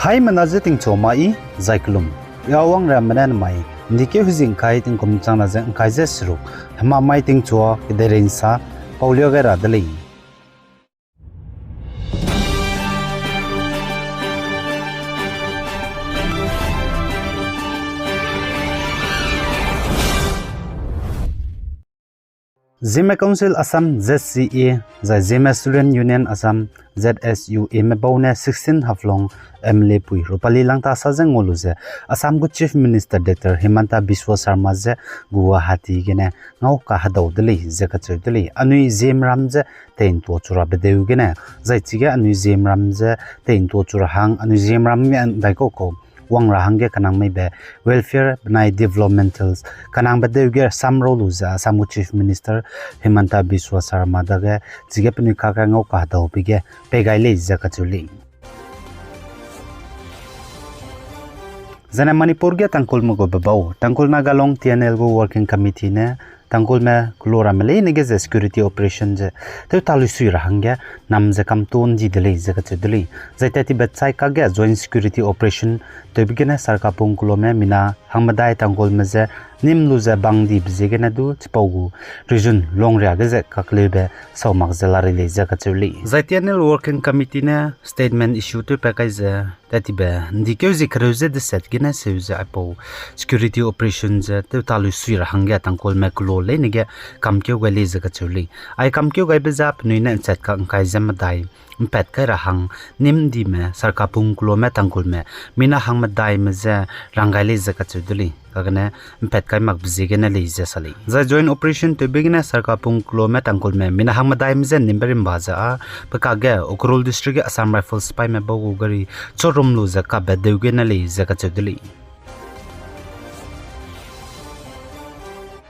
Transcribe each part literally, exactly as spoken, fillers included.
Haimena ze tingchua mai, zai kelum. Ia wang ramme ne mai, ndikeu hezing kai tingkum chang na ze ngkai ze seruk, hema mai tingchua kedeirei nsa, paulia gai ra de lei. Zeme Council Assam, Z C A, zai Zeme Student Union Assam, Z S U A me bau ne sixteen Haflong M L A pui Rupali Langthasa ze ngau lu ze, Assam gu Chief Minister Doctor Himanta Biswa Sarma ze Guwahati gene ngau kahedau de lei ze kacheu de lei. Anui Zeme ram ze tei ntua chu rabe deu gene, zai chige anui Zeme ram ze tei ntua chu ra hang, anui Zeme ram ge ndaikau kau wang ra hangge kanang mei be welfare benai developmentals kanangbe deu ge samrau lu ze Assam gu Chief Minister Himanta Biswa Sarma dage chige penui kage ngau kahedau pe ge pei gai lei ze kacheu lei. Zane Manipur ge Tangkhulme gu bebau, Tangkhul Naga Long T N L gu Working Committee ne Tangkhulme kelo ramme leine ge ze security operation ze tewta luisui ra hangge nam ze kamto ndi de lei ze kacheu de lei. Zai tat tibe chai kakge joint security operation tewbe gene Sarkapung kelome mina hangmedai Tangkhulme ze nim lu ze bang dibe ziegene du chipau gu region longria ge ze kakleube sau mak ze larei lei ze kacheu lei. Zai T N L Working Committee ne statement issue tewpat kai ze tat tibe ndikeu zie kereu ze deset gene seu ze aipau security operation ze tewta luisui ra hangge Tangkhulme kelo leine ge kamkeu gai lei ze kacheu lei. Ai kamkeu gaibe ze penui ne nchat kak ngkai ze medai mpat kai ra hang nim dime Sarkapung kelome Tangkhulme mina hangmedaime ze rang gai lei ze kacheu de lei. Kagene mpat kai makbe ziegene lei ze sa lei. Zai joint operation tewbe gene Sarkapung kelome Tangkhulme mina hangmedaime ze nimbe rimba ze â, pe kakge Ukhrul District ge Assam Rifles sipaime bau gu gari chorum lu ze kabe deu gene lei ze kacheu de lei.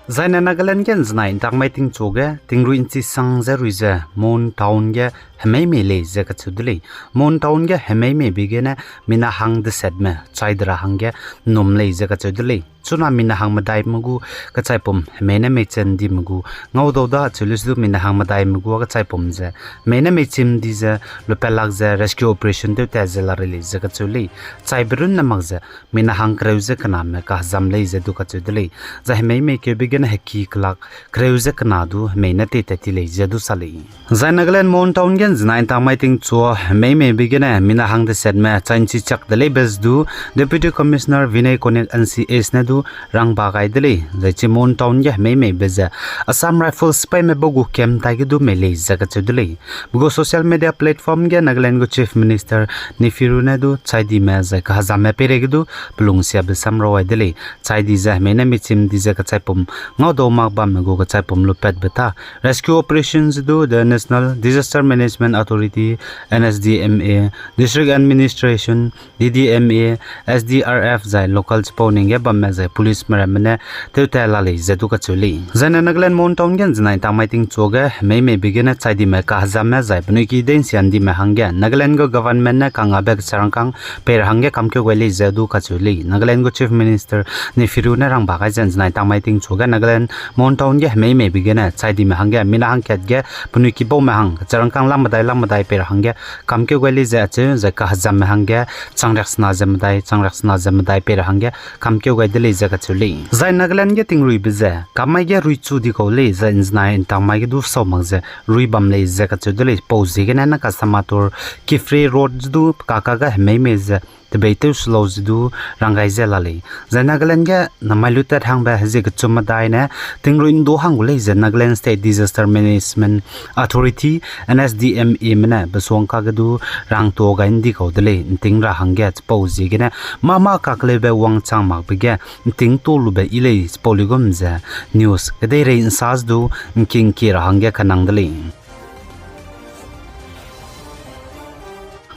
Zaine Nagaland ge nzenai ntakmai tingchu ge tingrui nchi sang ze rui ze Mon Town ge hemei mei lei ze kacheu de lei. Mon Town ge hemei meibe gene mina hang desetme chai de ra hangge nnum lei ze kacheu de lei. Chuna mina hangmedaime gu kechaipum hemei ne meichen dime gu ngaudau da cheu lei su du mina hangmedaime gu kechaipum ze hemei ne meichim di ze lupelak ze rescue operation tewtat ze larei lei ze kacheu lei. Chaibe runne mak ze mina hang kereu ze kename kahezam lei ze du kacheu de lei. Zai hemei mei keube gene heki kelak kereu ze kena du hemei ne teitat ti lei ze du sa lei. Zai Nagaland Mon Town ge nzenai ntakmai tingchu hemei meibe gene mina hang desetme chai nchi chak de leibe ze du Deputy Commissioner Vinay Konik N C S ne du rangba gai de lei. Zai chi Mon Town ge hemei meibe ze Assam Rifles sipaime bau gu camp tai ge du mei lei ze kacheu de lei. Pe gu social media platform ge Nagaland gu Chief Minister Neiphiu Rio ne du chai dime zai kahezamme peirei ge du pelungsiabe samrau ai de lei. Chai di ze hemei ne meichim di ze kechaipum ngaudau mak bamme gu kechaipum lupatbe ta rescue operation ze du the National Disaster Management Authority, N S D M A, District Administration, D D M A, S D R F zai local chipau ning ge bamme zai police me ramme ne tewtat la lei ze du kacheu lei. Zaine Nagaland Mon Town ge nzenai ntakmai tingchu ge hemei meibe gene chai dime kahezamme zai penui ki deinsian dime hangge Nagaland gu government ne kangabe kecharangkâng pei ra hangge kamkeu gai lei ze du kacheu lei. Nagaland gu Chief Minister Neiphiu Rio ne rangba gai ze nzenai ntakmai tingchu ge Nagaland Mon Town ge hemei meibe gene chai dime hangge mina hangkat ge penui ki baume hang kecharangkâng lam medai lam medai pei ra hangge kamkeu gai lei ze acheu zai kahezamme hangge changriaksena ze medai changriaksena ze medai pei ra hangge kamkeu gai de lei ze kacheu lei. Zai Nagaland ge tingruibe ze kamai ge rui chu di kau lei zai nzenai ntakmai ge du sau mak ze rui bam lei ze kacheu de lei. Pau ziegene na Kasamator Kiphire Road ze du kaka ge hemei mei ze tebeitew sulau ze du rang gai ze la lei. Zai Nagaland ge namai lutat hangbe hezie kechum medai ne tingrui ndu hang gu lei ze Nagaland State Disaster Management Authority, N S D M A me ne besuang kage du rangtuâ gai ndi kau de lei. Nting ra hangge chipau ziegene mâ mâ kakleube wangchang makbe ge nting tuâ lube yi lei chipau luigum ze news kedeirei nsa ze du ngking kie ra hangge kanang de lei.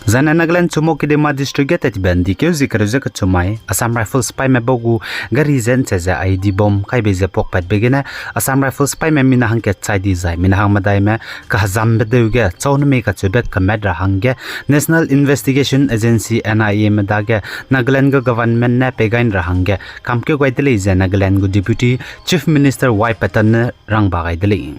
Zaine Nagaland Chümoukedima District ge tat tibe ndikeu zie kereu ze kechum mai Assam Rifles sipaime bau gu gari ze nche ze I E D bomb kaibe ze puakpatbe gene Assam Rifles sipaime mina hangkat chai di zai mina hangmedaime kahezambe deu ge chau ne mei kacheube kamat ra hangge National Investigation Agency, N I A me dage Nagaland gu government ne pei gai ra hangge kamkeu gai de lei ze Nagaland gu Deputy Chief Minister Y Patton ne rangba gai de lei.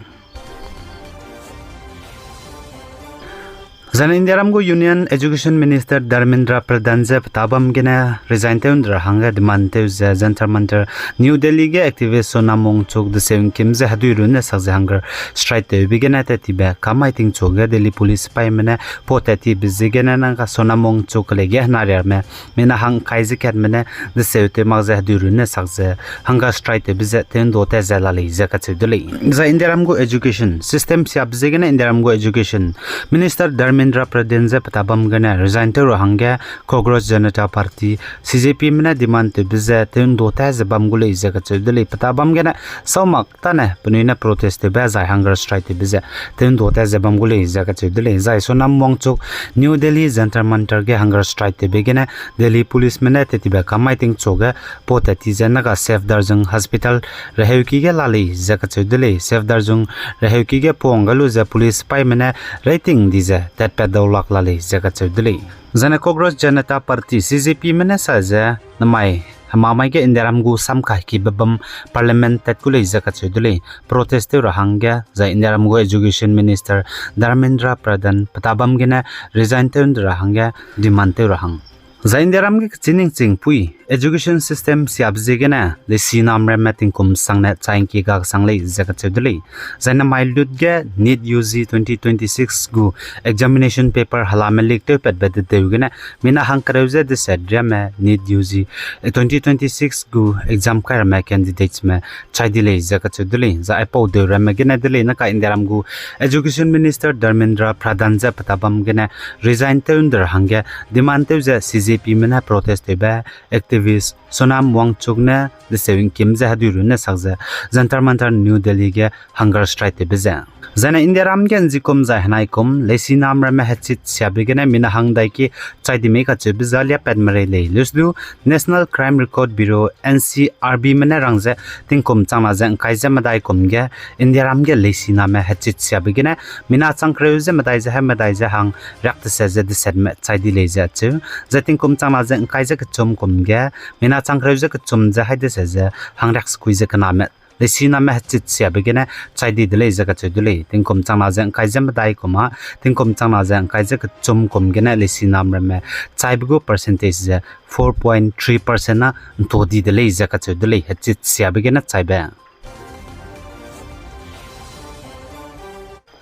Zane Indiaram gu Union Education Minister Dharmendra Pradhan ze peta bam gene resign tew ’ndera hangge demand tew ze Jantar Mantar New Delhi ge activist Sonam Wangchuk deseu ’ngkim ze hedui runne sak ze hunger strike tewbe gene tat tibe kamai tingchu ge Delhi police sipaime ne pau tat tibe ziegene nang ka Sonam Wangchuk kelei ge henariarme mina hang kai ze katme ne deseu tew mak ze hedui runne sak ze hunger strike tewbe ze tew ’ndo tat ze la lei ze kacheu de lei. Zai Indiaram gu education system siabe ziegene Indiaram gu education minister Dharmendra Pradhan ze peta bam gene resign tew ra hangge Congress Janata Party, C J Pme ne demand tewbe ze tew ’ndo tat ze bam gu lei ze kacheu de lei. Peta bam gene sau mak tane penui ne protest tewbe zai hunger strike tewbe ze tew ’ndo tat ze bam gu lei ze kacheu de lei. Zai Sonam Wangchuk New Delhi Jantar Mantar ge hunger strike tewbe gene Delhi policeme ne tat tibe kamai tingchu ge pau tat ti ze nang ka Safdarjung Hospital reheuki ge la lei ze kacheu de lei. Safdarjung reheuki ge pau wangge lu ze police sipaime ne reiting di ze tatpat dau lak la lei ze kacheu de lei. Zane Congress Janata Party, C J Pme ne sa ze namai hemamai ge Indiaram gu samkahekibe bam parliament tat gu lei ze kacheu de lei. Protest tew ra hangge zai Indiaram gu education minister Dharmendra Pradhan peta bam gene resign tew ’ndera hangge demand tew ra hang. Zai Indiaram ge kechiningching pui education system siabe ziegene leisinamramme tingkum sangne chai ’ngki ga kesang lei ze kacheu de lei. Zai namai lut ge NEET U G twenty twenty-six gu examination paper helame leak tewpatbe dedeu gene mina hangkereu ze deset riame NEET U G twenty twenty-six gu exam kai ramme candidatesme chai di lei ze kacheu de lei. Zai aipau deu ramme gene de lei nang ka Indiaram gu education minister Dharmendra Pradhan ze peta bam gene resign tew ’ndera hangge demand tew ze C J Pme ne protest tewbe activist Sonam Wangchuk ne deseu ’ngkim ze hedui runne sak ze Jantar Mantar New Delhi ge hunger strike tewbe ze. Zane Indiaram ge ’nzikum zai henaikum leisinamramme hechit siabe gene mina hang daiki chai di mei kacheube ze liapatme rei lei. Leusdu National Crime Record Bureau, N C R Bme ne rang ze tingkum changna ze ’ngkai ze medai kum ge Indiaram ge leisiname hechit siabe gene mina changkereu ze medai ze he medai ze hang riak deset ze desetme chai di lei ze cheu. Zai tingkum changna ze ’ngkai ze kechum kum ge mina changkereu ze kechum ze hai deset ze hang riak sekui ze kename leisiname hechit siabe gene chai di de lei ze kacheu de lei. Tingkum changna ze ’ngkai ze medai kum a, tingkum changna ze ’ngkai ze kechum kum gene leisinamramme chaibe gu percentage ze four point three percent na ’nto di de lei ze kacheu de lei, hechit siabe gene chaibe.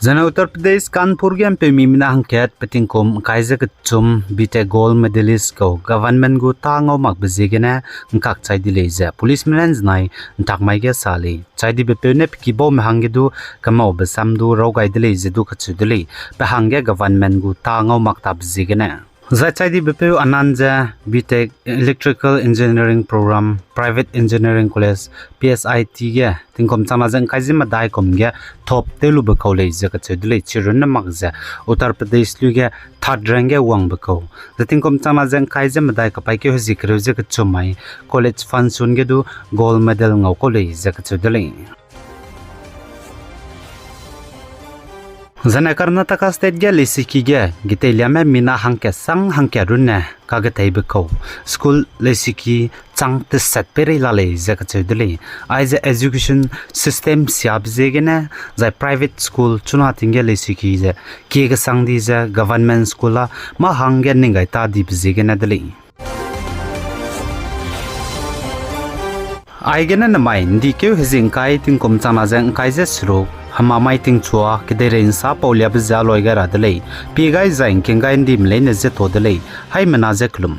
Zane Uttar Pradesh, Kanpur ge ’mpeumi mina hangkat pe tingkum ’ngkai ze kechum B Tech gold medalist kau government gu tâ ngau makbe ziegene ’ngkak chai di lei ze policeme ne ’nzenai ’ntak mai ge sa lei. Chai dibepeu ne pe kibaume hangge du kemaube sam du raw gai de lei ze du kacheu de lei. Pe hangge government gu tâ ngau mak tabe ziegene. Zai chai dibepeu Anand ze B Tech Electrical Engineering Program, Private Engineering College, P S I T ge tingkum changna ze ’ngkai ze medai kum ge top tew lube kau lei ze kacheu de lei. Chirunne mak ze Uttar Pradesh lui ge third rank ge wangbe kau. Zai tingkum changna ze ’ngkai ze medai kapaîkeu hezie kereu ze kechum mai college function ge du gold medal ngau kau lei ze kacheu de lei. Zane Karnataka State ge leisiki ge geteiliame mina hangkat sang hangkat runne kageteibe kau school leisiki chang teset peirei la lei ze kacheu de lei. Aize education system siabe ziegene, zai private school chuna ting ge leisiki ze kie kesang di ze government school a mâ hangge ning gai ta dibe ziegene de lei. Aigene namai ’ndikeu hezie ’ngkai tingkum changna ze ’ngkai ze seruk, hemamai tingchua kedeirei ’nsa pauliabe ze aloi gai ra de lei. Pie gai zai ’ngking gai ’ndime leine ze to de lei. Haimena ze kelum.